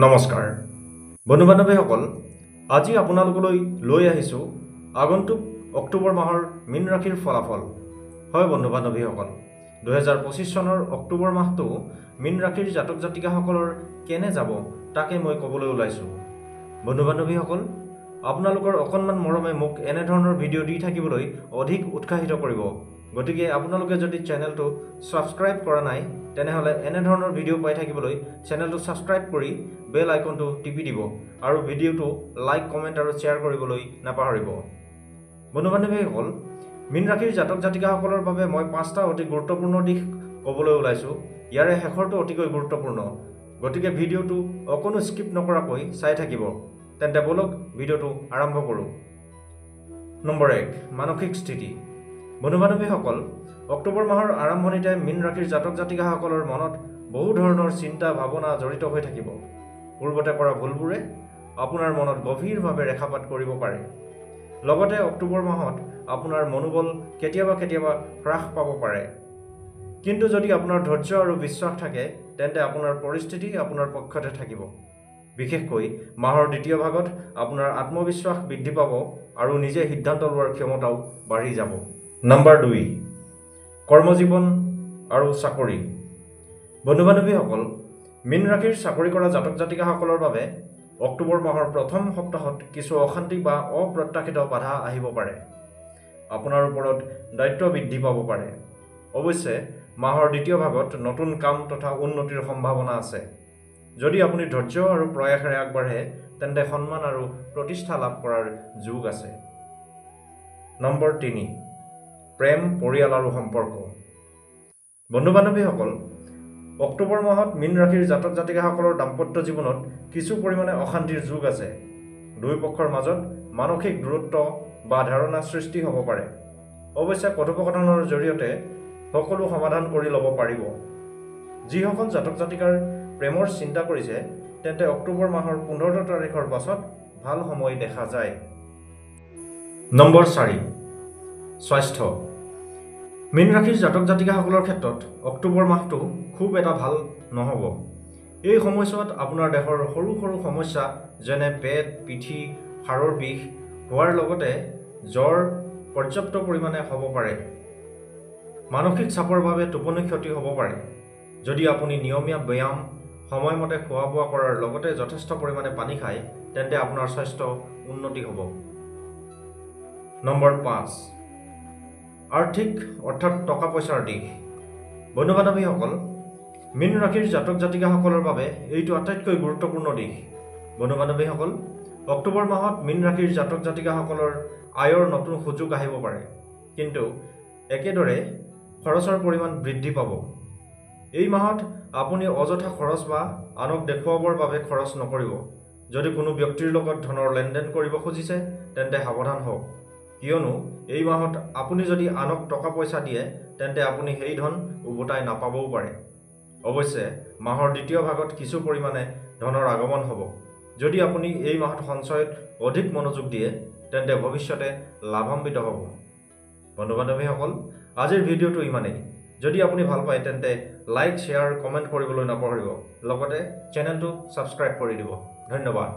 নমস্কাৰ বন্ধু বান্ধৱীসকল, আজি আপোনালোকলৈ লৈ আহিছোঁ আগন্তুক অক্টোবৰ মাহৰ মীন ৰাশিৰ ফলাফল। হয় বন্ধু বান্ধৱীসকল, 2025 চনৰ অক্টোবৰ মাহটো মীন ৰাশিৰ জাতক জাতিকাসকলৰ কেনে যাব তাকে মই ক'বলৈ ওলাইছোঁ। বন্ধু বান্ধৱীসকল, আপোনালোকৰ অকণমান মৰমে মোক এনেধৰণৰ ভিডিঅ' দি থাকিবলৈ অধিক উৎসাহিত কৰিব। গতিকে আপোনালোকে যদি চেনেলটো ছাবস্ক্ৰাইব কৰা নাই, তেনেহ'লে এনেধৰণৰ ভিডিঅ' পাই থাকিবলৈ চেনেলটো ছাবস্ক্ৰাইব কৰি বেল আইকনটো টিপি দিব আৰু ভিডিঅ'টো লাইক, কমেণ্ট আৰু শ্বেয়াৰ কৰিবলৈ নাপাহৰিব। বন্ধু বান্ধৱীসকল, মীন ৰাশিৰ জাতক জাতিকাসকলৰ বাবে মই 5টা অতি গুৰুত্বপূৰ্ণ দিশ ক'বলৈ ওলাইছোঁ। ইয়াৰে শেষৰটো অতিকৈ গুৰুত্বপূৰ্ণ, গতিকে ভিডিঅ'টো অকণো স্কিপ নকৰাকৈ চাই থাকিব। তেন্তে ব'লক ভিডিঅ'টো আৰম্ভ কৰোঁ। নম্বৰ 1, মানসিক স্থিতি। বন্ধু বান্ধৱীসকল, অক্টোবৰ মাহৰ আৰম্ভণিতে মীন ৰাশিৰ জাতক জাতিকাসকলৰ মনত বহু ধৰণৰ চিন্তা ভাৱনা জড়িত হৈ থাকিব। পূৰ্বতে কৰা ভুলবোৰে আপোনাৰ মনত গভীৰভাৱে ৰেখাপাত কৰিব পাৰে। লগতে অক্টোবৰ মাহত আপোনাৰ মনোবল কেতিয়াবা কেতিয়াবা হ্ৰাস পাব পাৰে। কিন্তু যদি আপোনাৰ ধৈৰ্য আৰু বিশ্বাস থাকে, তেন্তে আপোনাৰ পৰিস্থিতি আপোনাৰ পক্ষতে থাকিব। বিশেষকৈ মাহৰ দ্বিতীয় ভাগত আপোনাৰ আত্মবিশ্বাস বৃদ্ধি পাব আৰু নিজে সিদ্ধান্ত লোৱাৰ ক্ষমতাও বাঢ়ি যাব। নম্বৰ 2, কৰ্মজীৱন আৰু চাকৰি। বন্ধু বান্ধৱীসকল, মীন ৰাশিৰ চাকৰি কৰা জাতক জাতিকাসকলৰ বাবে অক্টোবৰ মাহৰ প্ৰথম সপ্তাহত কিছু অশান্তি বা অপ্ৰত্যাশিত বাধা আহিব পাৰে। আপোনাৰ ওপৰত দায়িত্ব বৃদ্ধি পাব পাৰে। অৱশ্যে মাহৰ দ্বিতীয় ভাগত নতুন কাম তথা উন্নতিৰ সম্ভাৱনা আছে। যদি আপুনি ধৈৰ্য আৰু প্ৰয়াসেৰে আগবাঢ়ে, তেন্তে সন্মান আৰু প্ৰতিষ্ঠা লাভ কৰাৰ যোগ আছে। নম্বৰ 3, প্ৰেম, পৰিয়াল আৰু সম্পৰ্ক। বন্ধু বান্ধৱীসকল, অক্টোবৰ মাহত মীন ৰাশিৰ জাতক জাতিকাসকলৰ দাম্পত্য জীৱনত কিছু পৰিমাণে অশান্তিৰ যোগ আছে। দুয়ো পক্ষৰ মাজত মানসিক দূৰত্ব বা ধাৰণা সৃষ্টি হ'ব পাৰে। অৱশ্যে কথোপকথনৰ জৰিয়তে সকলো সমাধান কৰি ল'ব পাৰিব। যিসকল জাতক জাতিকাৰ প্ৰেমৰ চিন্তা কৰিছে, তেন্তে অক্টোবৰ মাহৰ 15 তাৰিখৰ পাছত ভাল সময় দেখা যায়। নম্বৰ 4, স্বাস্থ্য। মীন ৰাশিৰ জাতক জাতিকাসকলৰ ক্ষেত্ৰত অক্টোবৰ মাহটো খুব এটা ভাল নহ'ব। এই সময়ছোৱাত আপোনাৰ দেহৰ সৰু সৰু সমস্যা যেনে পেট, পিঠি, হাড়ৰ বিষ হোৱাৰ লগতে জ্বৰ পৰ্যাপ্ত পৰিমাণে হ'ব পাৰে। মানসিক চাপৰ বাবে টোপনি ক্ষতি হ'ব পাৰে। যদি আপুনি নিয়মীয়া ব্যায়াম, সময়মতে খোৱা বোৱা কৰাৰ লগতে যথেষ্ট পৰিমাণে পানী খায়, তেন্তে আপোনাৰ স্বাস্থ্য উন্নতি হ'ব। নম্বৰ 5, আৰ্থিক অৰ্থাৎ টকা পইচাৰ দিশ। বন্ধু বান্ধৱীসকল, মীন ৰাশিৰ জাতক জাতিকাসকলৰ বাবে এইটো আটাইতকৈ গুৰুত্বপূৰ্ণ দিশ। বন্ধু বান্ধৱীসকল, অক্টোবৰ মাহত মীন ৰাশিৰ জাতক জাতিকাসকলৰ আয়ৰ নতুন সুযোগ আহিব পাৰে, কিন্তু একেদৰে খৰচৰ পৰিমাণ বৃদ্ধি পাব। এই মাহত আপুনি অযথা খৰচ বা আনক দেখুৱাবৰ বাবে খৰচ নকৰিব। যদি কোনো ব্যক্তিৰ লগত ধনৰ লেনদেন কৰিব খুজিছে, তেন্তে সাৱধান হওক, কিয়নো এই মাহত আপুনি যদি আনক টকা পইচা দিয়ে, তেন্তে আপুনি সেই ধন উভতাই নাপাবও পাৰে। অৱশ্যে মাহৰ দ্বিতীয় ভাগত কিছু পৰিমাণে ধনৰ আগমন হ'ব। যদি আপুনি এই মাহত সঞ্চয়ত অধিক মনোযোগ দিয়ে, তেন্তে ভৱিষ্যতে লাভান্বিত হ'ব। বন্ধু বান্ধৱীসকল, আজিৰ ভিডিঅ'টো ইমানেই। যদি আপুনি ভাল পায়, তেন্তে লাইক, শ্বেয়াৰ, কমেণ্ট কৰিবলৈ নাপাহৰিব। লগতে চেনেলটো ছাবস্ক্ৰাইব কৰি দিব। ধন্যবাদ।